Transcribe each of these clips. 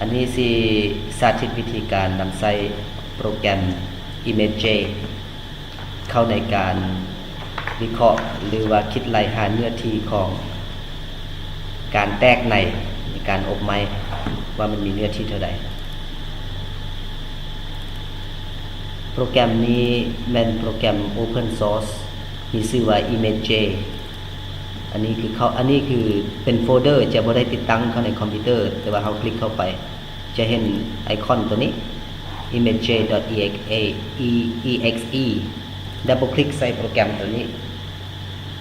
ອັນນີ້ຊິສາທິດວິທີການນຳໃຊ້ໂປຣແກຣມ ImageJ ເຂົ້າໃນການວິເຄາະ ຫຼືວ່າຄິດໄລ່ຫາເນື້ອທີ່ຂອງການແຕກໃນ ໃນການອົບໄມ້ ວ່າມັນມີເນື້ອທີ່ເທົ່າໃດ. ໂປຣແກຣມນີ້ແມ່ນໂປຣແກຣມ Open Source ມີຊື່ວ່າ ImageJ. ອັນນີ້ຄືເຂົ້າ ອັນນີ້ຄືເປັນໂຟເດີ ຈະບໍ່ໄດ້ຕິດຕັ້ງເຂົ້າໃນຄອມພິວເຕີ ແຕ່ວ່າເຮົາຄລິກເຂົ້າໄປ ຈະເຫັນໄອຄອນໂຕນີ້ ImageJ.exe ດັບເບິນຄລິກໃສ່ໂປຣແກຣມໂຕນີ້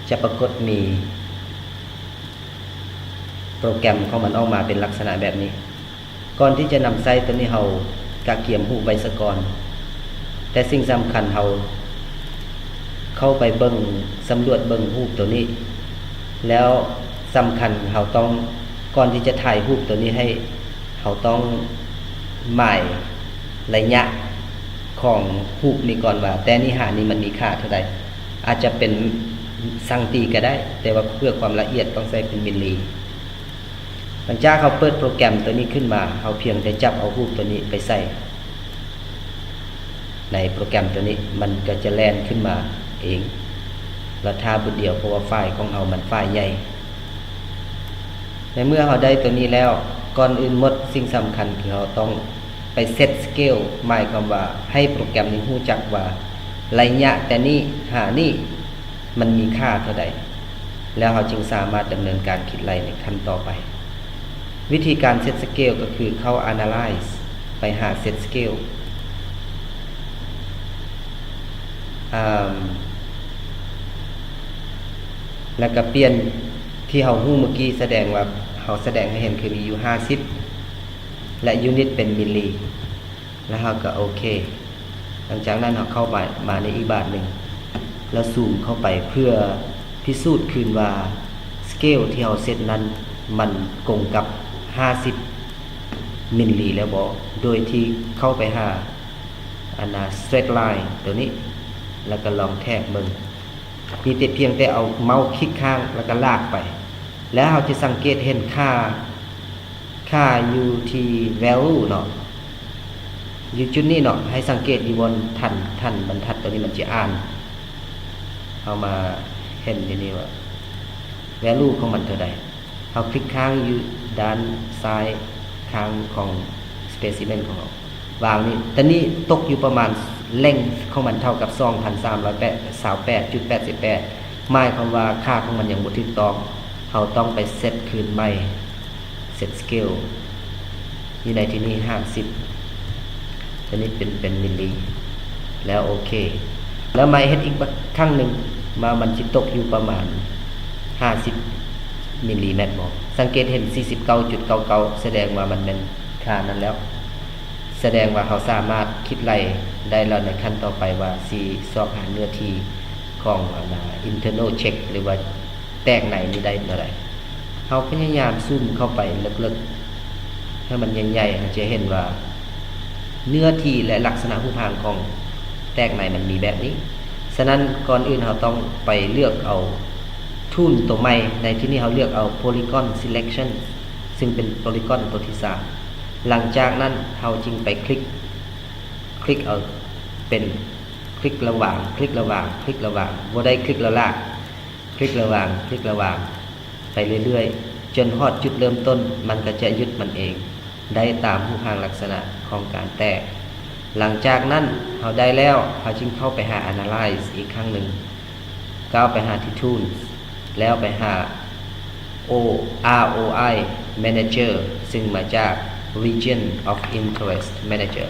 ຈະປາກົດມີໂປຣແກຣມຂອງມັນອອກມາເປັນລັກສະນະແບບນີ້. ກ່ອນທີ່ຈະນຳໃຊ້ໂຕນີ້ ເຮົາກະກຽມຮູບໄວ້ສາກ່ອນ, ແຕ່ສິ່ງສຳຄັນເຮົາເຂົ້າໄປເບິ່ງ ສຳຫຼວດເບິ່ງຮູບໂຕນີ້ ແລ້ວສຳຄັນເຮົາຕ້ອງ ກ່ອນທີ່ຈະຖ່າຍຮູບໂຕນີ້ໃຫ້ ເຮົາຕ້ອງໝາຍໄລຍະຂອງຮູບນີ້ກ່ອນວ່າ ແຕ່ນີ້ຫານີ້ມັນມີຄ່າເທົ່າໃດ, ອາດຈະເປັນຊັງຕີກະໄດ້ ແຕ່ວ່າເພື່ອຄວາມລະອຽດຕ້ອງໃຊ້ເປັນມິນລີ. ຫຼັງຈາກເຮົາເປີດໂປຣແກຣມໂຕນີ້ຂຶ້ນມາ ເຮົາພຽງແຕ່ຈັບເອົາຮູບໂຕນີ້ໄປໃສ່ໃນໂປຣແກຣມໂຕນີ້ ມັນກະຈະແລ່ນຂຶ້ນມາເອງ. ລະຖ້າບຶດດຽວ ເພາະວ່າໄຟລ໌ຂອງເຮົາມັນໄຟລ໌ໃຫຍ່. ໃນເມື່ອເຮົາໄດ້ໂຕນີ້ແລ້ວ, ກ່ອນອື່ນໝົດສິ່ງສຳຄັນຄືເຮົາຕ້ອງໄປເຊັດສະເກວ, ໝາຍຄວາມວ່າໃຫ້ໂປຣແກຣມນີ້ຮູ້ຈັກວ່າໄລຍະແຕ່ນີ້ຫານີ້ ມັນມີຄ່າເທົ່າໃດ ແລ້ວເຮົາຈຶ່ງສາມາດດຳເນີນການຄິດໄລ່ໃນຂັ້ນຕໍ່ໄປ. ວິທີການເຊັດສະເກວກໍຄືເຂົ້າ Analyze ໄປຫາ Set Scale ອາ ແລ້ວກໍປ່ຽນທີ່ເຮົາຮູ້ມື້ກີ້ ສະແດງວ່າເຮົາສະແດງໃຫ້ເຫັນຄືມີຢູ່ຫ້າສິບ ແລະ unit ເປັນມິນລີ. ແລ້ວເຮົາກໍໂອເຄ. ຫຼັງຈາກນັ້ນເຮົາເຂົ້າມາ ມາໃນອີກບາດໜຶ່ງ ແລ້ວຊູມເຂົ້າໄປເພື່ອພິສູດຄືນວ່າສະເກວທີ່ເຮົາເຊັດນັ້ນມັນກົງກັບຫ້າສິບມິນລີແລ້ວບໍ່ ໂດຍທີ່ເຂົ້າໄປຫາອັນນ່າ Straight Line ໂຕນີ້ ແລ້ວກໍລອງແທກເບິ່ງ. ມີແຕ່ພຽງແຕ່ເອົາເມົາຄລິກຂ້າງ ແລ້ວກໍລາກໄປ ແລ້ວເຮົາຈະສັງເກດເຫັນຄ່າ ຄ່າຢູ່ທີ່ value ເນາະ ຢູ່ຈຸດນີ້ເນາະ. ໃຫ້ສັງເກດຢູ່ບ່ອນຖັນ ຖັນບັນທັດໂຕນີ້ ມັນຈະອ່ານ ເຮົາມາເຫັນຢູ່ນີ້ວ່າ value ຂອງມັນເທົ່າໃດ. ເຮົາຄລິກຄ້າງຢູ່ດ້ານຊ້າຍຂ້າງຂອງ specimen ຂອງເຮົາ ວາງນີ້ ຕອນນີ້ຕົກຢູ່ປະມານ length ຂອງມັນເທົ່າກັບສອງພັນສາມຮ້ອຍຊາວແປດຈຸດແປດສິບແປດ ໝາຍຄວາມວ່າຄ່າຂອງມັນຍັງບໍ່ຖືກຕ້ອງ. ເຮົາຕ້ອງໄປເຊັດຄືນໃໝ່ Set Scale ຢູ່ໃນທີ່ນີ້ຫ້າສິບ ຕົວນີ້ເປັນ ເປັນມິນລີ ແລ້ວໂອເຄ ແລ້ວມາເຮັດອີກຄັ້ງໜຶ່ງ ວ່າມັນຊິຕົກຢູ່ປະມານຫ້າສິບມິນລີແມັດບໍ່. ສັງເກດເຫັນສີ່ສິບເກົ້າຈຸດເກົ້າເກົ້າ ສະແດງວ່າມັນແມ່ນຄ່ານັ້ນແລ້ວ ສະແດງວ່າເຮົາສາມາດຄິດໄລ່ໄດ້ແລ້ວໃນຂັ້ນຕໍ່ໄປວ່າຊິຊອກຫາເນື້ອທີ່ຂອງ ອັນນ່າ internal check ຫຼືວ່າ ແຕກໃນນີ້ໄດ້ເທົ່າໃດ. ເຮົາພະຍາຍາມຊູມເຂົ້າໄປເລິກໆ ໃຫ້ມັນໃຫຍ່ໆ ເຮົາຈະເຫັນວ່າເນື້ອທີ່ ແລະ ລັກສະນະຮູບຮ່າງຂອງແຕກໃນມັນມີແບບນີ້. ສະນັ້ນ ກ່ອນອື່ນເຮົາຕ້ອງໄປເລືອກເອົາ tool ໂຕໃໝ່. ໃນທີ່ນີ້ເຮົາເລືອກເອົາ Polygon Selection ຊຶ່ງເປັນ Polygon ໂຕທີສາມ. ຫຼັງຈາກນັ້ນເຮົາຈຶ່ງໄປຄລິກ ຄລິກເອົາເປັນ ຄລິກລະຫວ່າງ ຄລິກລະຫວ່າງ ຄລິກລະຫວ່າງ ບໍ່ໄດ້ຄລິກແລ້ວລາກ ຄລິກລະຫວ່າງ ຄລິກລະຫວ່າງ ໄປເລື້ອຍໆ ຈົນຮອດຈຸດເລີ່ມຕົ້ນ ມັນກໍຈະຢຸດມັນເອງ ໄດ້ຕາມຮູບຮ່າງລັກສະນະຂອງການແຕກ. ຫຼັງຈາກນັ້ນເຮົາໄດ້ແລ້ວ ເຮົາຈຶ່ງເຂົ້າໄປຫາ Analyze ອີກຄັ້ງໜຶ່ງ ກ້າວໄປຫາທີ່ Tools ແລ້ວໄປຫາ O R O I Manager ຊຶ່ງມາຈາກ Region of Interest Manager.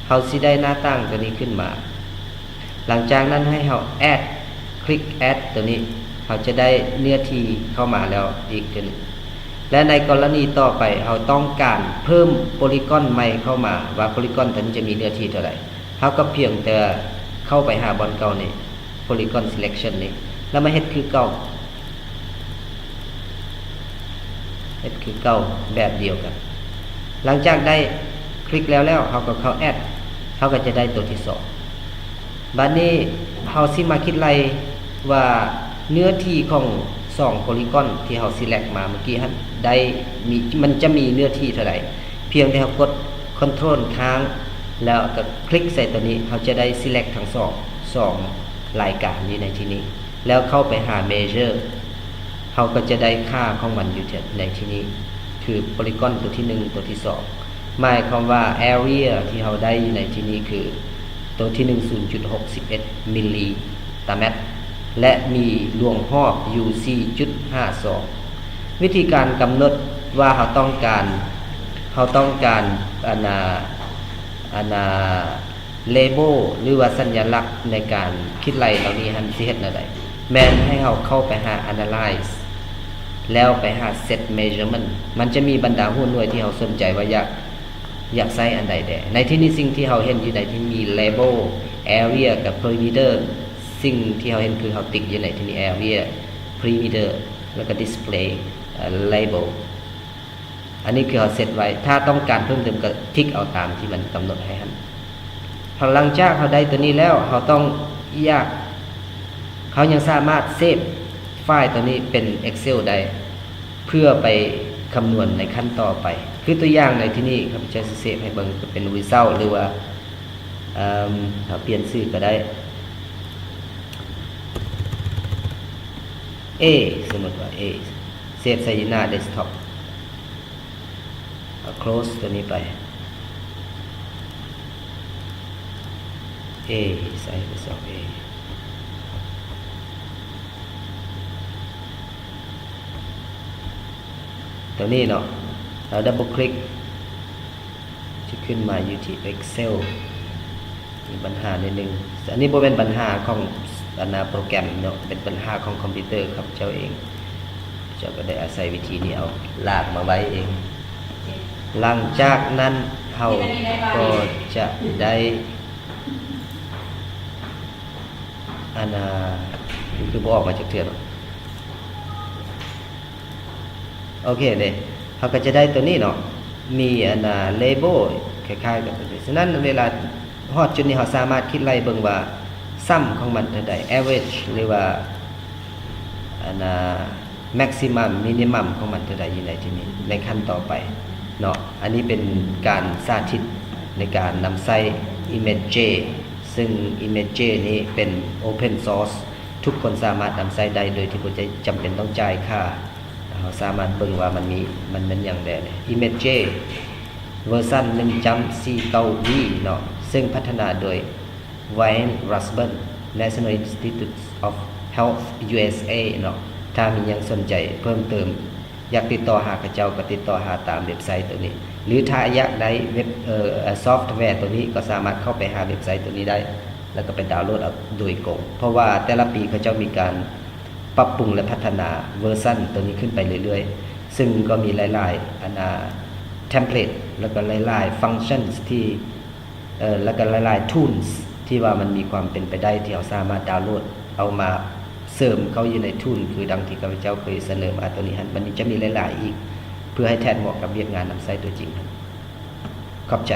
ເຮົາຊິໄດ້ໜ້າຕ່າງຕົວນີ້ຂຶ້ນມາ. ຫຼັງຈາກນັ້ນໃຫ້ເຮົາ add ຄລິກ add ຕົວນີ້ ເຮົາຈະໄດ້ເນື້ອທີ່ເຂົ້າມາແລ້ວອີກຕົວໜຶ່ງ ແລະ ໃນກໍລະນີຕໍ່ໄປ ເຮົາຕ້ອງການເພີ່ມ Polygon ໃໝ່ເຂົ້າມາ ວ່າ Polygon ຕົວນີ້ຈະມີເນື້ອທີ່ເທົ່າໃດ ເຮົາກໍພຽງແຕ່ເຂົ້າໄປຫາບ່ອນເກົ່ານີ້ Polygon Selection ນີ້ ແລ້ວມາເຮັດຄືເກົ່າ. ເຮັດຄືເກົ່າແບບດຽວກັນ. ຫຼັງຈາກໄດ້ຄລິກແລ້ວແລ້ວ ເຮົາກໍເຂົ້າ Add ເຮົາກໍຈະໄດ້ຕົວທີສອງ. ບາດນີ້ເຮົາຊິມາຄິດໄລ່ວ່າເນື້ອທີ່ຂອງສອງ Polygon ທີ່ເຮົາ Select ມາເມື່ອກີ້ຫັ້ນ ໄດ້ມີ ມັນຈະມີເນື້ອທີ່ເທົ່າໃດ. ພຽງແຕ່ເຮົາກົດ Control ຄ້າງ ແລ້ວກໍຄລິກໃສ່ຕົວນີ້ ເຮົາຈະໄດ້ Select ທັງສອງ ສອງລາຍການຢູ່ໃນທີ່ນີ້ ແລ້ວເຂົ້າໄປຫາ Measure ເຮົາກໍຈະໄດ້ຄ່າຂອງມັນຢູ່ໃນທີ່ນີ້ ຄື Polygon ຕົວທີໜຶ່ງ ຕົວທີສອງ ໝາຍຄວາມວ່າ Area ທີ່ເຮົາໄດ້ຢູ່ໃນທີ່ນີ້ຄືຕົວທີໜຶ່ງ ສູນຈຸດຫົກສິບເອັດມິລລີຕາແມັດ ແລະ ມີລວງຮອບຢູ່ສີ່ຈຸດຫ້າສອງ. ວິທີການກຳນົດວ່າເຮົາຕ້ອງການ ເຮົາຕ້ອງການ ອັນນ່າ ອັນນ່າ Label ຫຼືວ່າສັນຍະລັກໃນການຄິດໄລ່ເຫຼົ່ານີ້ຫັ້ນ ຊິເຮັດແນວໃດ? ແມ່ນໃຫ້ເຮົາເຂົ້າໄປຫາ Analyze ແລ້ວໄປຫາ Set Measurement ມັນຈະມີບັນດາຫົວໜ່ວຍທີ່ເຮົາສົນໃຈວ່າຢາກ ຢາກໃຊ້ອັນໃດແດ່. ໃນທີ່ນີ້ສິ່ງທີ່ເຮົາເຫັນຢູ່ໃນທີ່ມີ Label, Area ກັບ Perimeter ສິ່ງທີ່ເຮົາເຫັນຄືເຮົາຕິກຢູ່ໃນທີ່ນີ້ Area, Perimeter ແລ້ວກໍ Display, ເອີ່ Label. ອັນນີ້ຄືເຮົາເຊັດໄວ້ ຖ້າຕ້ອງການເພີ່ມເຕີມກໍທິກເອົາຕາມທີ່ມັນກຳນົດໃຫ້ຫັ້ນ. ພອຫຼັງຈາກເຮົາໄດ້ຕົວນີ້ແລ້ວ ເຮົາຕ້ອງຢາກ ເຮົາຍັງສາມາດເຊບໄຟລ໌ຕົວນີ້ເປັນ Excel ໄດ້ ເພື່ອໄປຄຳນວນໃນຂັ້ນຕໍ່ໄປ. ຄືຕົວຢ່າງໃນທີ່ນີ້ ຂ້າພະເຈົ້າຊິເຊບໃຫ້ເບິ່ງ ກໍເປັນ Result ຫຼືວ່າ ເອີ່ມ ເຮົາປ່ຽນຊື່ກໍໄດ້ A ສົມມຸດວ່າ A ເຊບໃສ່ຢູ່ໜ້າ Desktop. ເອົາ close ຕົວນີ້ໄປ A ໃສ່ Microsoft A ຕົວນີ້ເນາະ ເຮົາ double click ຈະຂຶ້ນມາຢູ່ທີ່ Excel ມີບັນຫາໜ້ອຍໜຶ່ງ. ອັນນີ້ບໍ່ແມ່ນບັນຫາຂອງ ອັນນ່າ ໂປຣແກຣມເນາະ ເປັນບັນຫາຂອງຄອມພິວເຕີຂ້າພະເຈົ້າເອງ. ເຈົ້າກໍໄດ້ອາໄສວິທີນີ້ເອົາ ລາກມາໄວ້ເອງ. ຫຼັງຈາກນັ້ນເຮົາກໍຈະໄດ້ ອັນນ່າ ຄືບໍ່ອອກມາຈັກເທື່ອເນາະ. ໂອເຄເດ້ ເຮົາກໍຈະໄດ້ຕົວນີ້ເນາະ ມີອັນນ່າ label ຄ້າຍໆກັບຕົວນີ້. ສະນັ້ນເວລາຮອດຈຸດນີ້ ເຮົາສາມາດຄິດໄລ່ເບິ່ງວ່າ sum ຂອງມັນເທົ່າໃດ average ຫຼືວ່າ ອັນນ່າ maximum minimum ຂອງມັນເທົ່າໃດຢູ່ໃນທີ່ນີ້ ໃນຂັ້ນຕໍ່ໄປເນາະ. ອັນນີ້ເປັນການສາທິດໃນການນຳໃຊ້ ImageJ ຊຶ່ງ ImageJ ນີ້ເປັນ Open Source ທຸກຄົນສາມາດນຳໃຊ້ໄດ້ໂດຍທີ່ບໍ່ໄດ້ຈຳເປັນຕ້ອງຈ່າຍຄ່າ. ເຮົາສາມາດເບິ່ງວ່າມັນມີ ມັນແມ່ນຫຍັງແດ່ ImageJ ເວີຊັນ ໜຶ່ງຈຸດສີ່ເກົ້າ V ເນາະ ເຊິ່ງພັດທະນາໂດຍ Wayne Rasband, National Institutes of Health, USA ເນາະ. ຖ້າມີຫຍັງສົນໃຈເພີ່ມເຕີມ ຢາກຕິດຕໍ່ຫາເຂົາເຈົ້າ ກໍຕິດຕໍ່ຫາຕາມເວັບໄຊໂຕນີ້ ຫຼືຖ້າຢາກໄດ້ເວັບ ເອີ ຊອຟແວໂຕນີ້ ກໍສາມາດເຂົ້າໄປຫາເວັບໄຊໂຕນີ້ໄດ້ ແລ້ວກໍໄປດາວໂຫຼດເອົາໂດຍກົງ ເພາະວ່າແຕ່ລະປີເຂົາເຈົ້າມີການປັບປຸງ ແລະ ພັດທະນາເວີຊັນໂຕນີ້ຂຶ້ນໄປເລື້ອຍໆ ຊຶ່ງກໍມີຫຼາຍໆ ອັນນ່າ ເທັມເພລດ ແລ້ວກໍຫຼາຍໆຟັງຊັນທີ່ ເອີ ແລ້ວກໍຫຼາຍໆ tools ທີ່ວ່າມັນມີຄວາມເປັນໄປໄດ້ ທີ່ເຮົາສາມາດດາວໂຫຼດເອົາມາເສີມເຂົ້າຢູ່ໃນ tool ຄືດັ່ງທີ່ຂ້າພະເຈົ້າເຄີຍສະເໜີມາໂຕນີ້ຫັ້ນ ມັນຈະມີຫຼາຍໆອີກ ເພື່ອໃຫ້ແທດເໝາະກັບວຽກງານນຳໃຊ້ຕົວຈິງຫັ້ນ. ຂອບໃຈ.